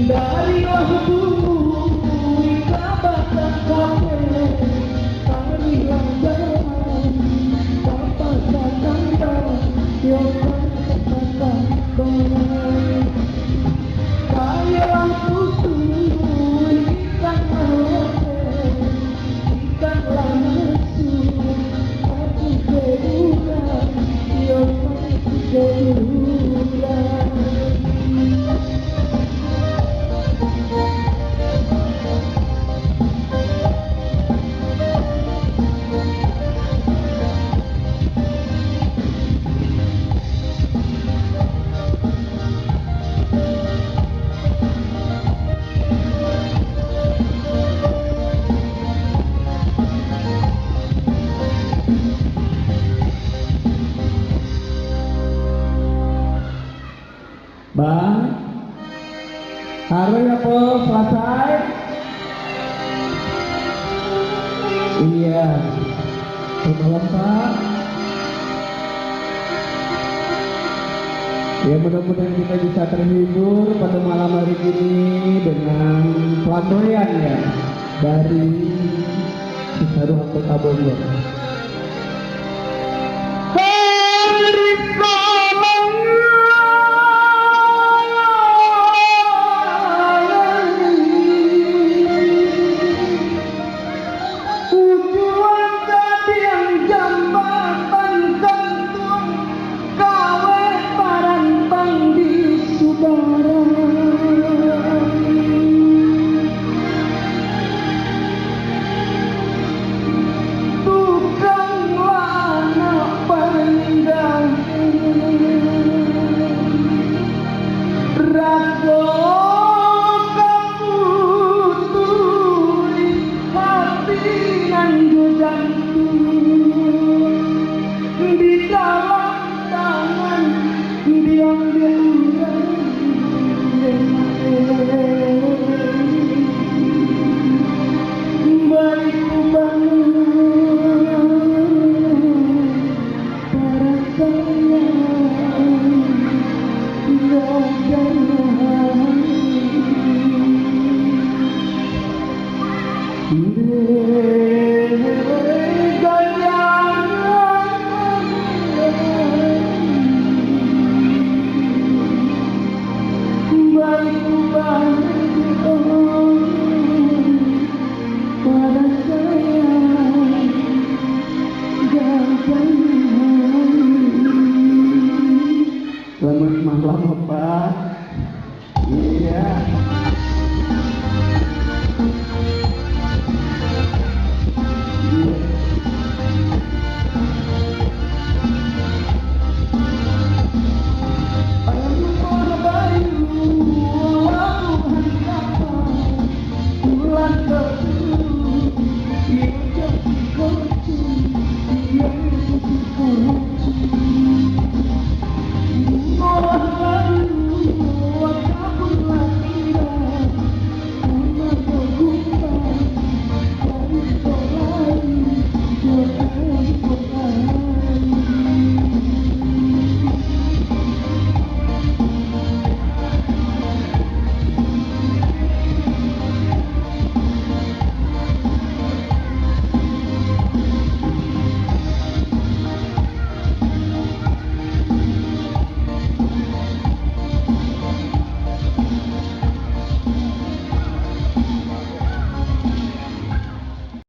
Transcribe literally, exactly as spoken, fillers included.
Dari waktu ka batang kape, tarilah jalan, kapas datang, yo kapas datang. Ayolah tutu, ikan laut, ikan laut, aku ke urang, yo aku ke urang. Bang, hari apo salasai? Iya. Selamat malam, Pak. Ya, mudah-mudahan kita bisa terhibur pada malam hari ini dengan pelantaian, ya, dari Cisarua Kota Bogor. Ujuan gadiang jambatan gantuang, kaweh parampang di subarang. Tukang lanak paninggalan, rago kaputuih, hati nan jo jantuang, di dalam tangan diambiak urang. Baitu bangun, para sayang, yo jangan.